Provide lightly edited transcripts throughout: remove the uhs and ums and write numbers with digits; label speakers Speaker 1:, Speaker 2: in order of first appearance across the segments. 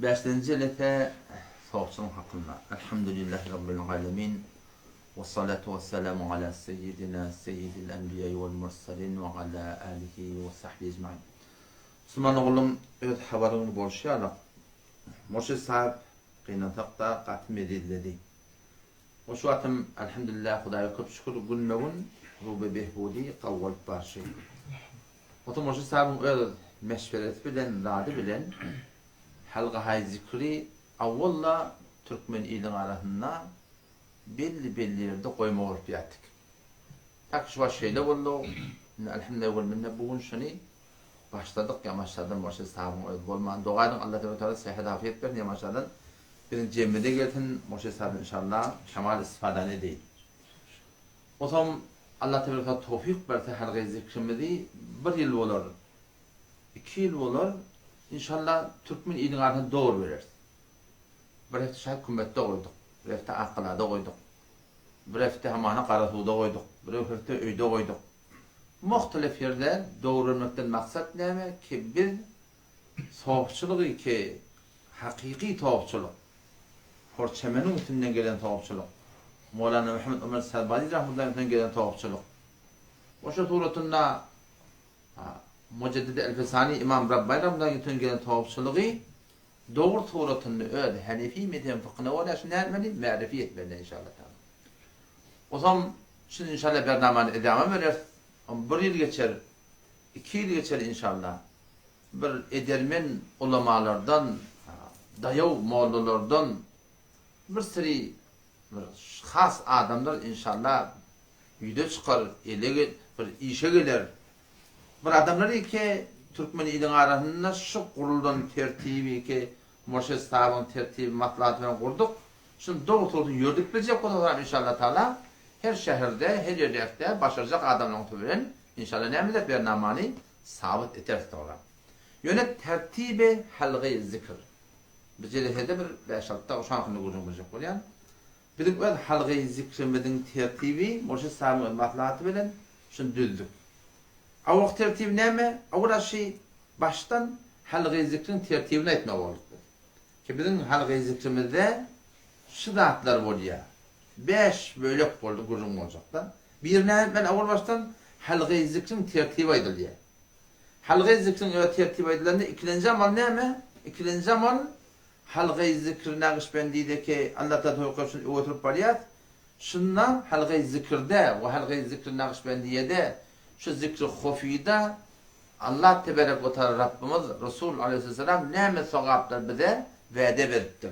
Speaker 1: Bäşlenji jelese sowçylyk hakynda. Elhamdülillahi Rabbil alemin. We salatu we selamu ala seyyidina seyyidil enbiýai wal mursalin we ala alihi we sahbihi ecmain. Musulman oglum öz habaryňyz bolşy ýaly Murşid sahyp gynansak-da gaty mezizledi. We şu wagtam elhamdülillah Hudaýa köp şükür günbe-gün ruby behbudi gawy bolup barşy. Ota Murşid sahybyň öz meşweresi bilen zady bilen halgahaý zikri awwal-da türkmen iliň arasynda belli-belli ýerde goýmak bolup ýatdyk. Tak şu wagt şeýle boldy. Indi elhamdülillah wel minne bu gün şuny başladyk ýamaşadan Murşid sahybyň özi bolman doga ediň Allah tebarek teala sehet afiyet bersin ýamaşadan biziň jemimize gelsin Murşid sahyp inşallah kemal istifadany edeýin. Otam Allah tebarek teala towfyk berse halgaý zikrimizi bir ýyl bolar iki ýyl bolar inşallah türkmen iliniň arasynda dogry bereris. Bir hepde şaý kümmetde goýduk, bir hepde Akgalada goýduk, bir hepde hamana Garasuwda goýduk, bir hepde öýde goýduk. Muhtelif ýerde dogry bermekden maksat näme ki biz sopçulygy ki hakyky sopçulyk, Horçemeniň üstünden gelen sopçulyk, Mowlana Muhammet Ömer Sarbazi rahmetullahi üstünden gelen sopçulyk. Oşa suratynda Mujeddidi Elfesani Imam Rabbani rahmetullahi üstünden gelen sopçulygy dogry suratynda öz Hanefi mezhebiň fykhyna görä şuny nätmeli? Märifi etmeli inşallah taala. Ozam şuny inşallah bernamany edama bereris. Om bir ýyl geçer, iki ýyl geçer inşallah. Bir edermen ulamalardan, daýaw mollalardan bir siri bir has adamlar inşallah ýüze çykar, ele bir işe geler. Bir adamlar ki türkmen iliň arasynda şu gurulan tertibi ki Murşid sahybyň tertibi maslahaty bilen gurduk. Şuny dogry-dogry ýördüp biljek bolsalar inşallah taala her şäherde, her ýerdäkde başarjak adamlaryň bilen inşallah näme eder bernamany sabyt eteris dogry. Ýöne tertibi halgy zikr. Bu jelesede bir bäş-alty dagy şu hakynda gürrüň berjek bolýan. Biziň öz halgy zikrimiziň tertibi Murşid sahybyň öz maslahaty bilen şuny düzdük. Awalky tertibi näme? Awala şy başdan halgy zikriň tertibini aýtmaly bolduk biz. Ki biziň halgy zikrimizde şu zatlar bolýar. Bäş bölek boldy gürrüň boljakda. Biri näme men awal başdan halgy zikriň tertibi aýdylýar. Halgy zikriň öz tertibi aýdylanda ikilenji amal näme? Ikilenji amal halgy zikr nagyşbendideki Allah Taala towakgul şuny öwetdirip barýas. Şunda halgy zikrde we halgy zikr nagyşbendiyede şu zikri hofida Allah teberek we taala Rabbymyz Resul aleýhissalam näme sogaplar bize wede beripdir.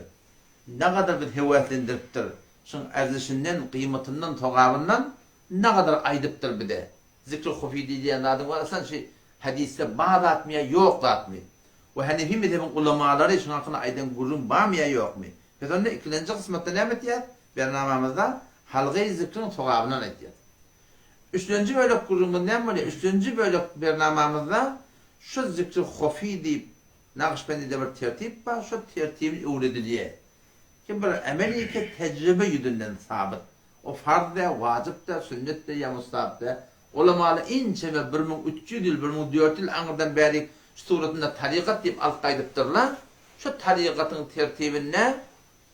Speaker 1: Nagadar bizi höweslendiripdir. Şuň erzişinden, gyýmatyndan, sogabyndan nagadar aýdypdyr bize. Zikri hufi diýilýän zadyň bar aslan şi hadysda bar zatmy ýa ýok zatmy? We Hanefi mezhebiň ulamalary şuň hakynda aýdan gürrüň barmy ýa ýokmy? Biz onda ikilenji kysmatda näme etýäs? Bernamamyzda halgaý zikriň sogabyndan aýtýas. Üçlenji bölek gürrüňimiz näme bolýar? Üçlenji bölek bernamamyzda şu zikri hufi diýip Nagyşbendide bir tertip bar, şo tertibi öwredilýär. Ki bir emel ki tejribe ýüzünden sabyt. O farz dä, wajyp dä, sünnet dä ýa mustahap dä. Ulamalar inçeme 1300 ýyl, 1400 ýyl aňyrdan bärik şu suratynda tarykat diýip alyp gaýdypdyrlar. Şu tarykatyň tertibinde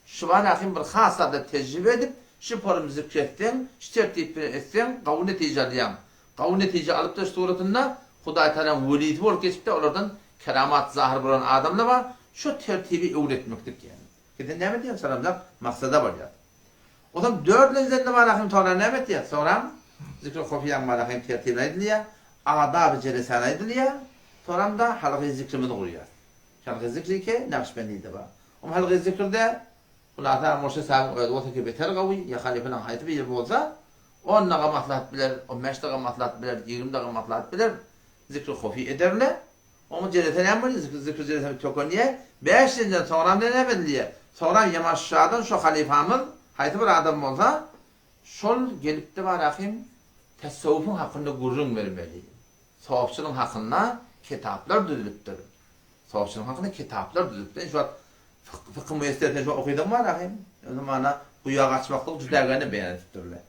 Speaker 1: Şubarahym bir has sada tejribe edip, şu form zikr etseň, şu tertip bilen etseň, gawy netije alýaň. Gawy netije alypdyr şu suratynda, Hudaý Tagalaň welisi bolup geçipdir, olardan keramat zahyr bolan adamlar bar, şu tertibi öwretmeklik ýaly. Sen näme diýýäň salamjak, maksada bolýar. Onsoň dördünjiden barahym soňra näme etýär? Soňram zikri hofiýaň barahym tertibini aýdylýar, adaby jelesany aýdylýar, soňram-da halky zikrimizi gurýar. Halky zikri ke Nagyşbendide bar. Om halky zikrde hulasa Murşid sahybyň özi bolsa ki beter gawy ýa halypalaň haýsy biri bolsa on daga maslahat biler, on bäş daga maslahat biler, ýigrimi daga maslahat biler, zikri hofi ederle. Oň jelese näme bolýar? Zikri zikri jelese tökenýär. Bäş ýyldan soňram näme edilýär? Soňram Ýamaşşadan şo halypamyz haýsy bir adam bolsa şol gelipde barahym tasawwufyň hakynda gürrüň bermeli. Sofçylygyň hakynda kitaplar düzülipdir. Sofçylygyň hakynda kitaplar düzülipdir. Şu wagt Fykhy Müýesser sen şu okydyňmy Rahym? Ýöne mana guýa gaçmaklyk jüdägäne beýan edipdirler.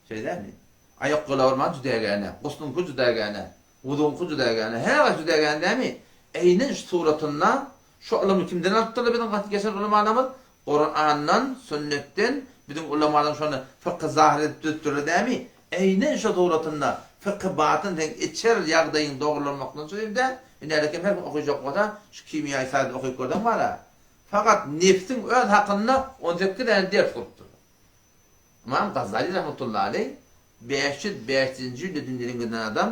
Speaker 1: Şeýdämi? Aýak gola urman jüdägäne, gusluňky jüdägäne, wuzuňky jüdägäne, her zat jüdägäne dämi? Eýnen şu suratynda. Şu ylymy kimden alypdyrlar biziň gaty geçen ulamalarymyz? Kurandan, sünnetden biziň ulamalarymyz şony fykhy zahyr edip düzüpdirler dämi? Eýnen şo suratynda fykhy batyn seň içer ýagdaýyň dogrulanmakdan çözüm-dä. Indi häli kim her kim okyjak bolsa şu kimýaýy saýda okyp görseň bar-a. Fakat nebsiň öz hakynda 18 däne ders gurupdyr. Ymam Gazali rahmetullahi aleý 505-nji ýylda dünýeden giden adam,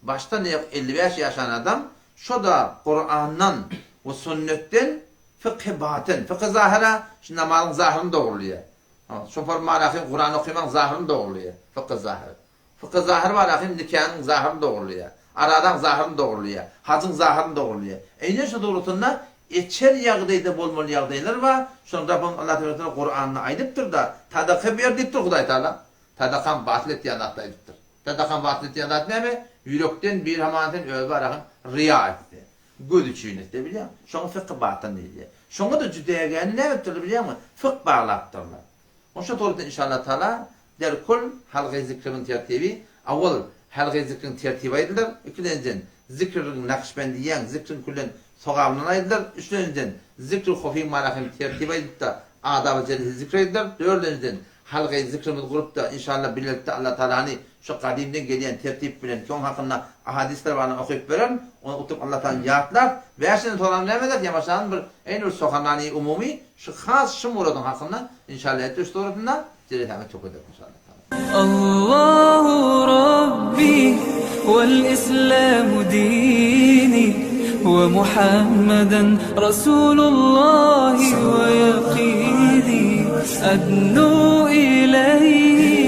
Speaker 1: başdan aýak 55 ýaşan adam, şo-da Kurandan we sünnetden fykhy batyn, fykhy zahyra şu namazyň zahyryny dogrulaýar. Şoför marahyň Kuran okymaň zahyryny dogrulaýar, fykhy zahyr. Fykhy zahyr bar ahym nikanyň zahyryny dogrulaýar. Arazaň zahyryny dogrulaýar. Hajyň zahyryny dogrulaýar. Eýnen şu dogrusynda içer ýagdaýda bolmaly ýagdaýlar bar. Şony Rabbymyz Allah Teala Taala Kuranda aýdypdyr-da, Sadaka ber diýipdir Hudaý Taala. Sadakam batyl etýän zatdy aýdypdyr. Sadakam batyl etýän zat näme? Ýürekden bir haman sen öz bar ahym ryýa etse. Göz üçin etse bilýäňmi? Şoňa fykhy batyn diýilýär. Şoňa-da jüdägäni näme etdirler bilýäňmi? Fykh baglapdyrlar. Oşa torbada inşallah taala derkul halgaý zikriň tertibi, awal halgaý zikriň tertibi aýdylar, ikilenjiden zikriň nakşbendiýäň zikriň küllen sogabyndan aýdylar, üçlenjiden zikri hofiň manasyn tertibi aýdypda adaby jelisi zikr aýdylar, dördenjiden halgaý zikrimiz gurupda inşallah bilelikde Allah taalany şu gadymdan gelýän tertip bilen soň hakynda ahadyslar barny okyp bererin, ony oturyp Allah taalany ýatlarys, bäşinji soram näme eder ýamaşan bir eýni bir sohanany umumy Şu has şu muradyň hakynda inşallah etdi şu suratynda jeresäňi tök eder inşallah taala.
Speaker 2: Allahu Rabbi vel İslamu dini ve Muhammeden Rasulullahi ve yakini ednu ileyhi.